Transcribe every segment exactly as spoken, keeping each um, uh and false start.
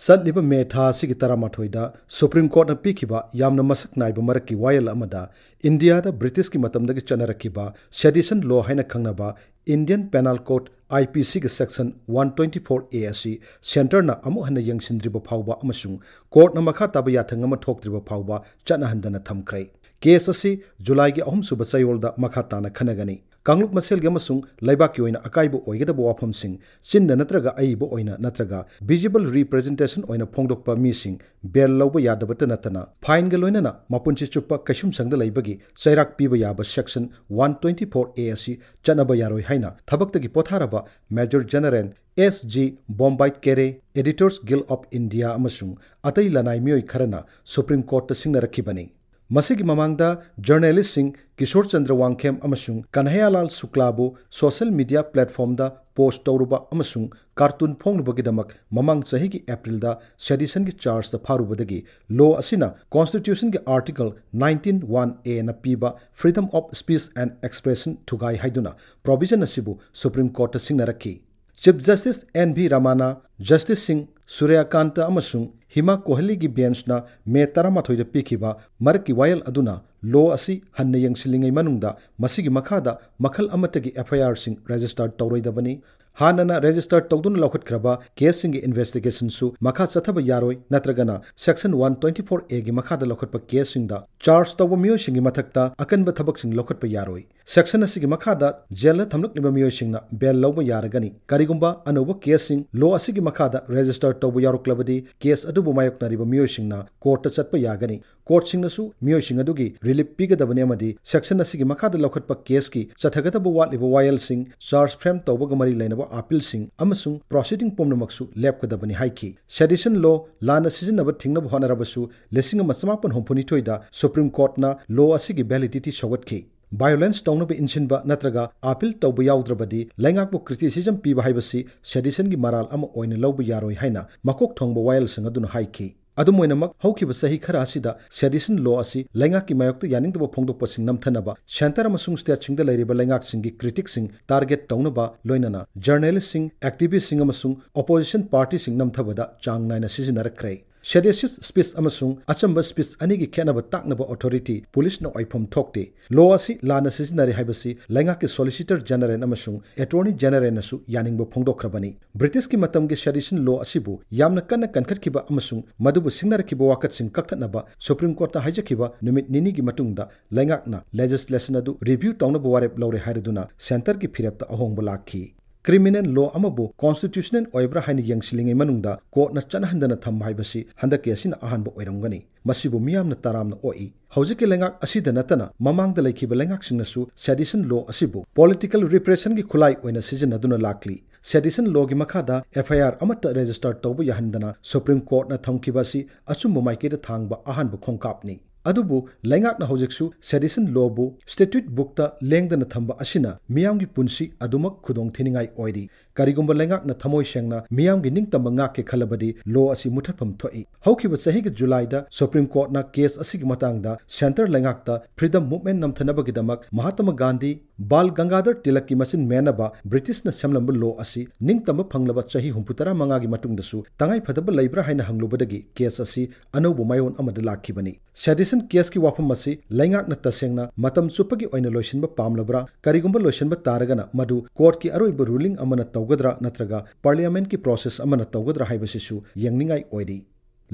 ꯆꯠꯂꯤꯕ ꯃꯦ ꯊꯥ ꯑꯁꯤꯒꯤ ꯇꯔꯥꯃꯥꯊꯣꯏꯗ ꯁꯨꯄ꯭ꯔꯤꯝ ꯀꯣꯔꯠꯅ ꯄꯤꯈꯤꯕ ꯌꯥꯝꯅ ꯃꯁꯛ ꯅꯥꯏꯕ ꯃꯔꯛꯀꯤ ꯋꯥꯌꯦꯜ ꯑꯃꯗ, ꯏꯟꯗꯤꯌꯥꯗ ꯕ꯭ꯔꯤꯇꯤꯁꯀꯤ ꯃꯇꯝꯗꯒꯤ ꯆꯠꯅꯔꯛꯈꯤꯕ ꯁꯦꯗꯤꯁꯟ ꯂꯣ ꯍꯥꯏꯅ ꯈꯪꯅꯕ Indian penal code, I P ꯁꯤꯒꯤ section one twenty four A ꯑꯁꯤ ꯁꯦꯟꯇꯔꯅ ꯑꯃꯨꯛ ꯍꯟꯅ ꯌꯦꯡꯁꯤꯟꯗ꯭ꯔꯤꯕ ꯐꯥꯎꯕ ꯑꯃꯁꯨꯡ ꯀꯣꯔꯠꯅ ꯃꯈꯥ ꯇꯥꯕ ꯌꯥꯊꯪ ꯑꯃ ꯊꯣꯛꯇ꯭ꯔꯤꯕ ꯐꯥꯎꯕ ꯆꯠꯅꯍꯟꯗꯅ ꯊꯝꯈ꯭ꯔꯦ꯫ ꯀꯦꯁ ꯑꯁꯤ ꯖꯨꯂꯥꯏꯒꯤ ꯑꯍꯨꯝꯁꯨꯕ ꯆꯌꯣꯜꯗ ꯃꯈꯥ ꯇꯥꯅ ꯈꯟꯅꯒꯅꯤ꯫ ꯀꯥꯡꯂꯨꯞ ꯃꯁꯦꯜꯒꯤ ꯑꯃꯁꯨꯡ ꯂꯩꯕꯥꯛꯀꯤ ꯑꯣꯏꯅ ꯑꯀꯥꯏꯕ ꯑꯣꯏꯒꯗꯕ ꯋꯥꯐꯝꯁꯤꯡ, ꯆꯤꯟꯅ ꯅꯠꯇ꯭ꯔꯒ ꯑꯏꯕ ꯑꯣꯏꯅ ꯅꯠꯇ꯭ꯔꯒ ꯚꯤꯖꯤꯕꯜ ꯔꯤꯄ꯭ꯔꯖꯦꯟꯇꯦꯁꯟ ꯑꯣꯏꯅ ꯐꯣꯡꯗꯣꯛꯄ ꯃꯤꯁꯤꯡ ꯕꯦꯜ ꯂꯧꯕ ꯌꯥꯗꯕꯇ ꯅꯠꯇꯅ, ꯐꯥꯏꯟꯒ ꯂꯣꯏꯅꯅ ꯃꯄꯨꯟꯁꯤ ꯆꯨꯞꯄ ꯀꯩꯁꯨꯝꯁꯪꯗ ꯂꯩꯕꯒꯤ ꯆꯩꯔꯥꯛ ꯄꯤꯕ ꯌꯥꯕ section one twenty four A ꯑꯁꯤ ꯆꯠꯅꯕ ꯌꯥꯔꯣꯏ ꯍꯥꯏꯅ ꯊꯕꯛꯇꯒꯤ ꯄꯣꯊꯥꯔꯕ major general S G Vombatkere, Editors Guild of India ꯑꯃꯁꯨꯡ ꯑꯇꯩ ꯂꯅꯥꯏ ꯃꯤꯑꯣꯏ ꯈꯔꯅ ꯁꯨꯄ꯭ꯔꯤꯝ ꯀꯣꯔꯠꯇ ꯁꯤꯡꯅꯔꯛꯈꯤꯕꯅꯤ꯫ ꯃꯁꯤꯒꯤ ꯃꯃꯥꯡꯗ ꯖꯔꯅꯦꯂꯤꯁꯁꯤꯡ ꯀꯤꯁꯣꯔ ꯆꯟꯗ꯭ꯔ ꯋꯥꯡꯈꯦꯝ ꯑꯃꯁꯨꯡ ꯀꯟꯍꯩꯌꯥꯂꯥꯜ ꯁꯨꯀ꯭ꯂꯥꯕꯨ ꯁꯣꯁꯦꯜ ꯃꯤꯗꯤꯌꯥ ꯄ꯭ꯂꯦꯠꯐꯣꯔꯝꯗ ꯄꯣꯁ꯭ꯠ ꯇꯧꯔꯨꯕ ꯑꯃꯁꯨꯡ ꯀꯥꯔꯇꯨꯟ ꯐꯣꯡꯂꯨꯕꯒꯤꯗꯃꯛ ꯃꯃꯥꯡ ꯆꯍꯤꯒꯤ ꯑꯦꯄ꯭ꯔꯤꯜꯗ ꯁꯦꯗꯤꯁꯟꯒꯤ ꯆꯥꯔꯖꯇ ꯐꯥꯔꯨꯕꯗꯒꯤ ꯂꯣ ꯑꯁꯤꯅ ꯀꯣꯟꯁꯇꯤꯇ꯭ꯌꯨꯁꯟꯒꯤ ꯑꯥꯔꯇꯤꯀꯜ ꯅꯥꯏꯟꯇꯤꯟ ꯋꯥꯟ ꯑꯦꯅ ꯄꯤꯕ Freedom of Speech and Expression ꯊꯨꯒꯥꯏ ꯍꯥꯏꯗꯨꯅ ꯄ꯭ꯔꯣꯚꯤꯖꯟ ꯑꯁꯤꯕꯨ ꯁꯨꯄ꯭ꯔꯤꯝ ꯀꯣꯔꯠꯇ ꯁꯤꯡꯅꯔꯛꯈꯤ꯫ Chief justice N V Ramana, ꯖꯁꯇꯤꯁꯁꯤꯡ ꯁꯨꯔ꯭ꯌꯀꯥꯟꯇ ꯑꯃꯁꯨꯡ ꯍꯤꯃꯥ ꯀꯣꯍꯂꯤꯒꯤ ꯕꯦꯟꯆꯅ ꯃꯦ ꯇꯔꯥꯃꯥꯊꯣꯏꯗ ꯄꯤꯈꯤꯕ ꯃꯔꯛꯀꯤ ꯋꯥꯌꯦꯜ ꯑꯗꯨꯅ ꯂꯣ ꯑꯁꯤ ꯍꯟꯅ ꯌꯦꯡꯁꯤꯜꯂꯤꯉꯩ ꯃꯅꯨꯡꯗ ꯃꯁꯤꯒꯤ ꯃꯈꯥꯗ ꯃꯈꯜ ꯑꯃꯠꯇꯒꯤ ꯑꯦꯐ ꯑꯥꯏ ꯑꯥꯔꯁꯤꯡ ꯔꯦꯖꯤꯁꯇꯔ ꯇꯧꯔꯣꯏꯗꯕꯅꯤ꯫ ꯍꯥꯟꯅꯅ ꯔꯦꯖꯤꯁꯇꯔ ꯇꯧꯗꯨꯅ ꯂꯧꯈꯠꯈ꯭ꯔꯕ ꯀꯦꯁꯁꯤꯡꯒꯤ ꯏꯟꯚꯦꯁꯇꯤꯒꯦꯁꯟꯁꯨ ꯃꯈꯥ ꯆꯠꯊꯕ ꯌꯥꯔꯣꯏ, ꯅꯠꯇ꯭ꯔꯒꯅ ꯁꯦꯛꯁꯟ ꯋꯥꯟ ꯇ꯭ꯋꯦꯟꯇꯤ ꯐꯣꯔ ꯑꯦꯒꯤ ꯃꯈꯥꯗ ꯂꯧꯈꯠꯄ ꯀꯦꯁꯁꯤꯡꯗ ꯆꯥꯔꯖ ꯇꯧꯕ ꯃꯤꯑꯣꯏꯁꯤꯡꯒꯤ ꯃꯊꯛꯇ ꯑꯀꯟꯕ ꯊꯕꯛꯁꯤꯡ ꯂꯧꯈꯠꯄ ꯌꯥꯔꯣꯏ꯫ ꯁꯦꯛꯁꯟ ꯑꯁꯤꯒꯤ ꯃꯈꯥꯗ ꯖꯦꯜꯗ ꯊꯝꯂꯛꯂꯤꯕ ꯃꯤꯑꯣꯏꯁꯤꯡꯅ ꯕꯦꯜ ꯂꯧꯕ ꯌꯥꯔꯒꯅꯤ꯫ ꯀꯔꯤꯒꯨꯝꯕ ꯑꯅꯧꯕ ꯀꯦꯁꯁꯤꯡ ꯂꯣ ꯑꯁꯤꯒꯤ ꯃꯈꯥꯗ ꯔꯦꯖꯤꯁꯇꯔ ꯇꯧꯕ ꯌꯥꯎꯔꯛꯂꯕꯗꯤ, ꯀꯦꯁ ꯑꯗꯨꯕꯨ ꯃꯥꯌꯣꯛꯅꯔꯤꯕ ꯃꯤꯑꯣꯏꯁꯤꯡꯅ ꯀꯣꯔꯠꯇ ꯆꯠꯄ ꯌꯥꯒꯅꯤ꯫ ꯀꯣꯔꯠꯁꯤꯡꯅꯁꯨ ꯃꯤꯑꯣꯏꯁꯤꯡ ꯑꯗꯨꯒꯤ ꯔꯤꯂꯤꯐ ꯄꯤꯒꯗꯕꯅꯤ ꯑꯃꯗꯤ ꯁꯦꯛꯁꯟ ꯑꯁꯤꯒꯤ ꯃꯈꯥꯗ ꯂꯧꯈꯠꯄ ꯀꯦꯁꯀꯤ ꯆꯠꯊꯒꯗꯕ ꯋꯥꯠꯂꯤꯕ ꯋꯥꯌꯦꯜꯁꯤꯡ, ꯆꯥꯔꯖ ꯐ꯭ꯔꯦꯝ ꯇꯧꯕꯒ ꯃꯔꯤ ꯂꯩꯅꯕ ꯑꯄꯤꯜꯁꯤꯡ ꯑꯃꯁꯨꯡ ꯄ꯭ꯔꯣꯁꯤꯗꯤꯡ ꯄꯨꯝꯅꯃꯛꯁꯨ ꯂꯦꯞꯀꯗꯕꯅꯤ ꯍꯥꯏꯈꯤ꯫ ꯁꯦꯗꯤꯁꯟ ꯂꯣ ꯂꯥꯟꯅ ꯁꯤꯖꯤꯟꯅꯕ ꯊꯤꯡꯅꯕ ꯍꯣꯠꯅꯔꯕꯁꯨ, ꯂꯤꯁꯤꯡ ꯑꯃ ꯆꯃꯥꯄꯟ ꯍꯨꯝꯐꯨꯅꯤꯊꯣꯏꯗ ꯁꯨꯄ꯭ꯔꯤꯝ ꯀꯣꯔꯠꯅ ꯂꯣ ꯑꯁꯤꯒꯤ ꯚꯦꯂꯤꯗꯤꯇꯤ ꯁꯧꯒꯠꯈꯤ꯫ ꯚꯥꯏꯑꯣꯂꯦꯟꯁ ꯇꯧꯅꯕ ꯏꯟꯁꯤꯟꯕ ꯅꯠꯇ꯭ꯔꯒ ꯑꯄꯤꯜ ꯇꯧꯕ ꯌꯥꯎꯗ꯭ꯔꯕꯗꯤ ꯂꯩꯉꯥꯛꯄꯨ ꯀ꯭ꯔꯤꯇꯤꯁꯤꯖꯝ ꯄꯤꯕ ꯍꯥꯏꯕꯁꯤ ꯁꯦꯗꯤꯁꯟꯒꯤ ꯃꯔꯥꯜ ꯑꯃ ꯑꯣꯏꯅ ꯂꯧꯕ ꯌꯥꯔꯣꯏ ꯍꯥꯏꯅ ꯃꯀꯣꯛ ꯊꯣꯡꯕ ꯋꯥꯌꯦꯜꯁꯪ ꯑꯗꯨꯅ ꯍꯥꯏꯈꯤ꯫ ꯑꯗꯨꯝ ꯑꯣꯏꯅꯃꯛ, ꯍꯧꯈꯤꯕ ꯆꯍꯤ ꯈꯔ ꯑꯁꯤꯗ sedition law ꯑꯁꯤ ꯂꯩꯉꯥꯛꯀꯤ ꯃꯥꯌꯣꯛꯇ ꯌꯥꯅꯤꯡꯗꯕ ꯐꯣꯡꯗꯣꯛꯄꯁꯤꯡ ꯅꯝꯊꯅꯕ centre ꯑꯃꯁꯨꯡ stateꯁꯤꯡꯗ ꯂꯩꯔꯤꯕ ꯂꯩꯉꯥꯛꯁꯤꯡꯒꯤ criticꯁꯤꯡ target ꯇꯧꯅꯕ, ꯂꯣꯏꯅꯅ journalistꯁꯤꯡ, activistꯁꯤꯡ ꯑꯃꯁꯨꯡ opposition partyꯁꯤꯡ ꯅꯝꯊꯕꯗ ꯆꯥꯡ ꯅꯥꯏꯅ ꯁꯤꯖꯤꯟꯅꯔꯛꯈ꯭ꯔꯦ꯫ Seditious speech ꯑꯃꯁꯨꯡ ꯑꯆꯝꯕ speech ꯑꯅꯤꯒꯤ ꯈꯦꯠꯅꯕ ꯇꯥꯛꯅꯕ authority policeꯅ ꯑꯣꯏꯐꯝ ꯊꯣꯛꯇꯦ꯫ Law ꯑꯁꯤ ꯂꯥꯟꯅ ꯁꯤꯖꯤꯟꯅꯔꯦ ꯍꯥꯏꯕꯁꯤ ꯂꯩꯉꯥꯛꯀꯤ Solicitor General ꯑꯃꯁꯨꯡ Attorney Generalꯅꯁꯨ ꯌꯥꯅꯤꯡꯕ ꯐꯣꯡꯗꯣꯛꯈ꯭ꯔꯕꯅꯤ꯫ Britishꯀꯤ ꯃꯇꯝꯒꯤ sedition law ꯑꯁꯤꯕꯨ ꯌꯥꯝꯅ ꯀꯟꯅ ꯀꯟꯈꯠꯈꯤꯕ ꯑꯃꯁꯨꯡ ꯃꯗꯨꯕꯨ ꯁꯤꯡꯅꯔꯛꯈꯤꯕ ꯋꯥꯀꯠꯁꯤꯡ ꯀꯛꯊꯠꯅꯕ Supreme Courtꯇ ꯍꯥꯏꯖꯈꯤꯕ ꯅꯨꯃꯤꯠ ꯅꯤꯅꯤꯒꯤ ꯃꯇꯨꯡꯗ ꯂꯩꯉꯥꯛꯅ legislation ꯑꯗꯨ review ꯇꯧꯅꯕ ꯋꯥꯔꯦꯞ ꯂꯧꯔꯦ ꯍꯥꯏꯔꯗꯨꯅ centreꯒꯤ ꯐꯤꯔꯦꯞꯇ ꯑꯍꯣꯡꯕ ꯂꯥꯛꯈꯤ꯫ Criminal law ꯑꯃꯕꯨ constitutional ꯑꯣꯏꯕ꯭ꯔꯥ ꯍꯥꯏꯅ ꯌꯦꯡꯁꯤꯜꯂꯤꯉꯩ ꯃꯅꯨꯡꯗ courtꯅ ꯆꯠꯅꯍꯟꯗꯅ ꯊꯝꯕ ꯍꯥꯏꯕꯁꯤ ꯍꯟꯗꯛꯀꯤ ꯑꯁꯤꯅ ꯑꯍꯥꯟꯕ ꯑꯣꯏꯔꯝꯒꯅꯤ꯫ ꯃꯁꯤꯕꯨ ꯃꯤꯌꯥꯝꯅ ꯇꯔꯥꯝꯅ ꯑꯣꯛꯏ꯫ ꯍꯧꯖꯤꯛꯀꯤ ꯂꯩꯉꯥꯛ ꯑꯁꯤꯗ ꯅꯠꯇꯅ ꯃꯃꯥꯡꯗ ꯂꯩꯈꯤꯕ ꯂꯩꯉꯥꯛꯁꯤꯡꯅꯁꯨ sedition law ꯑꯁꯤꯕꯨ political repressionꯒꯤ ꯈꯨꯠꯂꯥꯏ ꯑꯣꯏꯅ ꯁꯤꯖꯤꯟꯅꯗꯨꯅ ꯂꯥꯛꯂꯤ꯫ Sedition lawꯒꯤ ꯃꯈꯥꯗ FIR ꯑꯃꯠꯇ register ꯇꯧꯕ ꯌꯥꯍꯟꯗꯅ Supreme Courtꯅ ꯊꯝꯈꯤꯕ ꯑꯁꯤ ꯑꯆꯨꯝꯕ ꯃꯥꯏꯀꯩꯗ ꯊꯥꯡꯕ ꯑꯍꯥꯟꯕ ꯈꯣꯡꯀꯥꯞꯅꯤ꯫ ꯑꯗꯨꯕꯨ ꯂꯩꯉꯥꯛꯅ ꯍꯧꯖꯤꯛꯁꯨ sedition lawꯕꯨ statute bookꯇ ꯂꯦꯡꯗꯅ ꯊꯝꯕ ꯑꯁꯤꯅ ꯃꯤꯌꯥꯝꯒꯤ ꯄꯨꯟꯁꯤ ꯑꯗꯨꯃꯛ ꯈꯨꯗꯣꯡ ꯊꯤꯅꯤꯡꯉꯥꯏ ꯑꯣꯏꯔꯤ꯫ ꯀꯔꯤꯒꯨꯝꯕ ꯂꯩꯉꯥꯛꯅ ꯊꯃꯣꯏ ꯁꯦꯡꯅ ꯃꯤꯌꯥꯝꯒꯤ ꯅꯤꯡꯇꯝꯕ ꯉꯥꯛꯀꯦ ꯈꯜꯂꯕꯗꯤ law ꯑꯁꯤ ꯃꯨꯊꯠꯐꯝ ꯊꯣꯛꯏ꯫ ꯍꯧꯈꯤꯕ ꯆꯍꯤꯒꯤ Julyꯗ Supreme Courtꯅ case ꯑꯁꯤꯒꯤ ꯃꯇꯥꯡꯗ centre ꯂꯩꯉꯥꯛꯇ freedom movement ꯅꯝꯊꯅꯕꯒꯤꯗꯃꯛ Mahatma Gandhi, ꯕꯥꯜ ꯒꯪꯒꯥꯙꯔ ꯇꯤꯂꯛꯀꯤ ꯃꯆꯤꯟ ꯃꯦꯟꯅꯕ Britishꯅ ꯁꯦꯝꯂꯝꯕ law ꯑꯁꯤ ꯅꯤꯡꯇꯝꯕ ꯐꯪꯂꯕ ꯆꯍꯤ ꯍꯨꯝꯐꯨꯇꯔꯥ ꯃꯉꯥꯒꯤ ꯃꯇꯨꯡꯗꯁꯨ ꯇꯉꯥꯏ ꯐꯗꯕ ꯂꯩꯕ꯭ꯔꯥ ꯍꯥꯏꯅ ꯍꯪꯂꯨꯕꯗꯒꯤ case ꯑꯁꯤ ꯑꯅꯧꯕ ꯃꯥꯏꯑꯣꯟ ꯑꯃꯗ ꯂꯥꯛꯈꯤꯕꯅꯤ꯫ Sedition caseꯀꯤ ꯋꯥꯐꯝ ꯑꯁꯤ ꯂꯩꯉꯥꯛꯅ ꯇꯁꯦꯡꯅ ꯃꯇꯝ ꯆꯨꯞꯄꯒꯤ ꯑꯣꯏꯅ ꯂꯣꯏꯁꯤꯟꯕ ꯄꯥꯝꯂꯕ꯭ꯔꯥ? ꯀꯔꯤꯒꯨꯝꯕ ꯂꯣꯏꯁꯤꯟꯕ ꯇꯥꯔꯒꯅ ꯃꯗꯨ courtꯀꯤ ꯑꯔꯣꯏꯕ ruling ꯑꯃꯅ ꯇꯧꯒꯗ꯭ꯔꯥ ꯅꯠꯇ꯭ꯔꯒ parliamentꯀꯤ process ꯑꯃꯅ ꯇꯧꯒꯗ꯭ꯔꯥ ꯍꯥꯏꯕꯁꯤꯁꯨ ꯌꯦꯡꯅꯤꯡꯉꯥꯏ ꯑꯣꯏꯔꯤ꯫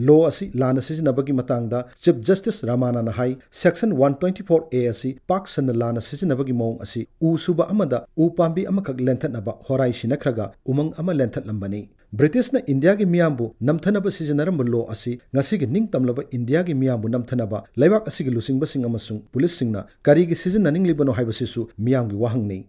Law ꯑꯁꯤ ꯂꯥꯟꯅ ꯁꯤꯖꯤꯟꯅꯕꯒꯤ ꯃꯇꯥꯡꯗ Chief Justice ꯔꯃꯥꯅꯥꯅ high, Section one twenty-four A ꯑꯁꯤ ꯄꯥꯛ ꯁꯟꯅ ꯂꯥꯟꯅ ꯁꯤꯖꯤꯟꯅꯕꯒꯤ ꯃꯑꯣꯡ ꯑꯁꯤ ꯎ ꯁꯨꯕ ꯑꯃꯗ ꯎ ꯄꯥꯝꯕꯤ ꯑꯃꯈꯛ ꯂꯦꯟꯊꯠꯅꯕ ꯍꯣꯔꯥꯏ ꯁꯤꯟꯅꯈ꯭ꯔꯒ ꯎꯃꯪ ꯑꯃ ꯂꯦꯟꯊꯠꯂꯝꯕꯅꯤ꯫ Britishꯅ ꯏꯟꯗꯤꯌꯥꯒꯤ ꯃꯤꯌꯥꯝꯕꯨ ꯅꯝꯊꯅꯕ ꯁꯤꯖꯤꯟꯅꯔꯝꯕ law ꯑꯁꯤ ꯉꯁꯤꯒꯤ ꯅꯤꯡꯇꯝꯂꯕ ꯏꯟꯗꯤꯌꯥꯒꯤ ꯃꯤꯌꯥꯝꯕꯨ ꯅꯝꯊꯅꯕ ꯂꯩꯕꯥꯛ ꯑꯁꯤꯒꯤ ꯂꯨꯆꯤꯡꯕꯁꯤꯡ ꯑꯃꯁꯨꯡ ꯄꯨꯂꯤꯁꯁꯤꯡꯅ ꯀꯔꯤꯒꯤ ꯁꯤꯖꯤꯟꯅꯅꯤꯡꯂꯤꯕꯅꯣ ꯍꯥꯏꯕꯁꯤꯁꯨ ꯃꯤꯌꯥꯝꯒꯤ ꯋꯥꯍꯪꯅꯤ꯫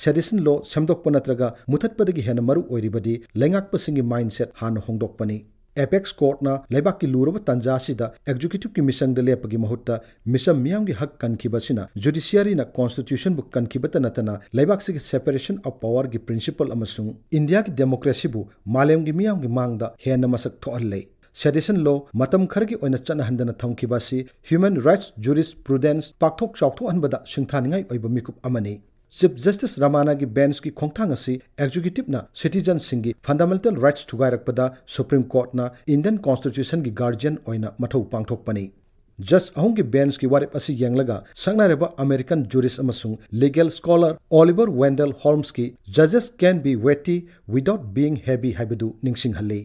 Sedition law ꯁꯦꯝꯗꯣꯛꯄ ꯅꯠꯇ꯭ꯔꯒ ꯃꯨꯊꯠꯄꯗꯒꯤ ꯍꯦꯟꯅ ꯃꯔꯨ ꯑꯣꯏꯔꯤꯕꯗꯤ ꯂꯩꯉꯥꯛꯄꯁꯤꯡꯒꯤ mindset ꯍꯥꯟꯅ ꯍꯣꯡꯗꯣꯛꯄꯅꯤ꯫ Apex Courtꯅ ꯂꯩꯕꯥꯛꯀꯤ ꯂꯨꯔꯕ ꯇꯥꯟꯖꯥ ꯑꯁꯤꯗ executiveꯀꯤ ꯃꯤꯆꯪꯗ ꯂꯦꯞꯄꯒꯤ ꯃꯍꯨꯠꯇ ꯃꯤꯆꯝ ꯃꯤꯌꯥꯝꯒꯤ ꯍꯛ ꯀꯟꯈꯤꯕ ꯑꯁꯤꯅ judiciaryꯅ constitutionꯕꯨ ꯀꯟꯈꯤꯕꯇ ꯅꯠꯇꯅ ꯂꯩꯕꯥꯛꯁꯤꯒꯤ separation of powerꯒꯤ principle ꯑꯃꯁꯨꯡ ꯏꯟꯗꯤꯌꯥꯒꯤ democracyꯕꯨ ꯃꯥꯂꯦꯝꯒꯤ ꯃꯤꯌꯥꯝꯒꯤ ꯃꯥꯡꯗ ꯍꯦꯟꯅ ꯃꯁꯛ ꯊꯣꯛꯍꯜꯂꯦ꯫ Sedition law ꯃꯇꯝ ꯈꯔꯒꯤ ꯑꯣꯏꯅ ꯆꯠꯅꯍꯟꯗꯅ ꯊꯝꯈꯤꯕ ꯑꯁꯤ human rights jurisprudence ꯄꯥꯛꯊꯣꯛ ꯆꯥꯎꯊꯣꯛꯍꯟꯕꯗ ꯁꯤꯡꯊꯥꯅꯤꯡꯉꯥꯏ ꯑꯣꯏꯕ ꯃꯤꯀꯨꯞ ꯑꯃꯅꯤ꯫ Chief Justice Ramana ꯒꯤ bench ꯀꯤ ꯈꯣꯡꯊꯥꯡ ꯑꯁꯤ executive ꯅ citizen ꯁꯤꯡꯒꯤ fundamental rights ꯊꯨꯒꯥꯏꯔꯛꯄꯗ Supreme Court ꯅ Indian Constitution ꯒꯤ guardian ꯑꯣꯏꯅ ꯃꯊꯧ ꯄꯥꯡꯊꯣꯛꯄꯅꯤ꯫ Judge ꯑꯍꯨꯝꯒꯤ bench ꯀꯤ ꯋꯥꯔꯦꯞ ꯑꯁꯤ ꯌꯦꯡꯂꯒ, ꯁꯛꯅꯥꯏꯔꯕ American jurist ꯑꯃꯁꯨꯡ legal scholar Oliver Wendell Holmes ꯀꯤ "Judges can be weighty without being heavy" ꯍꯥꯏꯕꯗꯨ ꯅꯤꯡꯁꯤꯡꯍꯜꯂꯤ꯫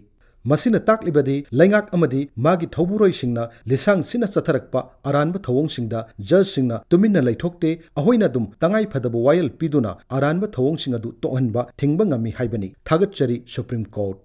ꯃꯁꯤꯅ ꯇꯥꯛꯂꯤꯕꯗꯤ, ꯂꯩꯉꯥꯛ ꯑꯃꯗꯤ ꯃꯥꯒꯤ ꯊꯧꯕꯨꯔꯣꯏꯁꯤꯡꯅ ꯂꯤꯁꯥꯡ ꯁꯤꯠꯅ ꯆꯠꯊꯔꯛꯄ ꯑꯔꯥꯟꯕ ꯊꯧꯑꯣꯡꯁꯤꯡꯗ judge ꯁꯤꯡꯅ ꯇꯨꯃꯤꯟꯅ ꯂꯩꯊꯣꯛꯇꯦ, ꯑꯩꯈꯣꯏꯅ ꯑꯗꯨꯝ ꯇꯉꯥꯏ ꯐꯗꯕ ꯋꯥꯌꯦꯜ ꯄꯤꯗꯨꯅ ꯑꯔꯥꯟꯕ ꯊꯧꯑꯣꯡꯁꯤꯡ ꯑꯗꯨ ꯇꯣꯛꯍꯟꯕ ꯊꯤꯡꯕ ꯉꯝꯃꯤ ꯍꯥꯏꯕꯅꯤ꯫ ꯊꯥꯒꯠꯆꯔꯤ, Supreme Court꯫